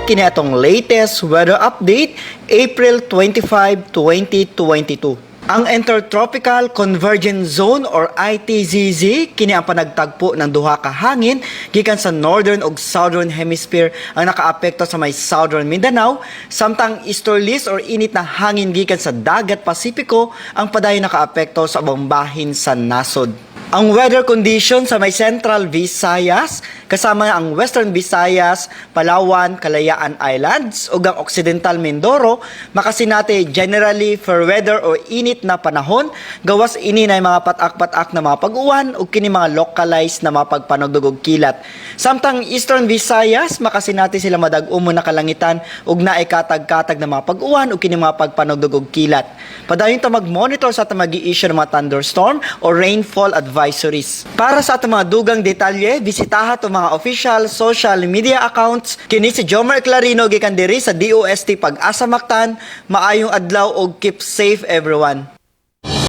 Kini atong latest weather update, April 25, 2022. Ang Intertropical Convergence Zone or ITCZ kini ang panagtagpo ng duha ka hangin gikan sa northern ug southern hemisphere ang nakaapekto sa may southern Mindanao, samtang easterlies or init na hangin gikan sa dagat Pasipiko ang padayon nakaapekto sa ubang bahin sa nasod. Ang weather condition sa may Central Visayas kasama ang Western Visayas, Palawan, Kalayaan Islands ug ang Occidental Mindoro makasinati generally fair weather o init na panahon, gawas ini na mga patak-patak na mga pag-uwan ug kini mga localized na mga pagpanugdog og kilat. Samtang Eastern Visayas, makasinati sila madag-um na kalangitan ug naay katag-katag na mga pag-uwan ug kini mga pagpanugdog og kilat. Padayon ta mag-monitor sa atong magi-issue ng mga thunderstorm o rainfall advisories. Para sa atong mga dugang detalye, bisitaha atong mga official social media accounts. Kini si Jomer Clarino gikan diri sa DOST Pag-asa Mactan. Maayong adlaw ug keep safe, everyone.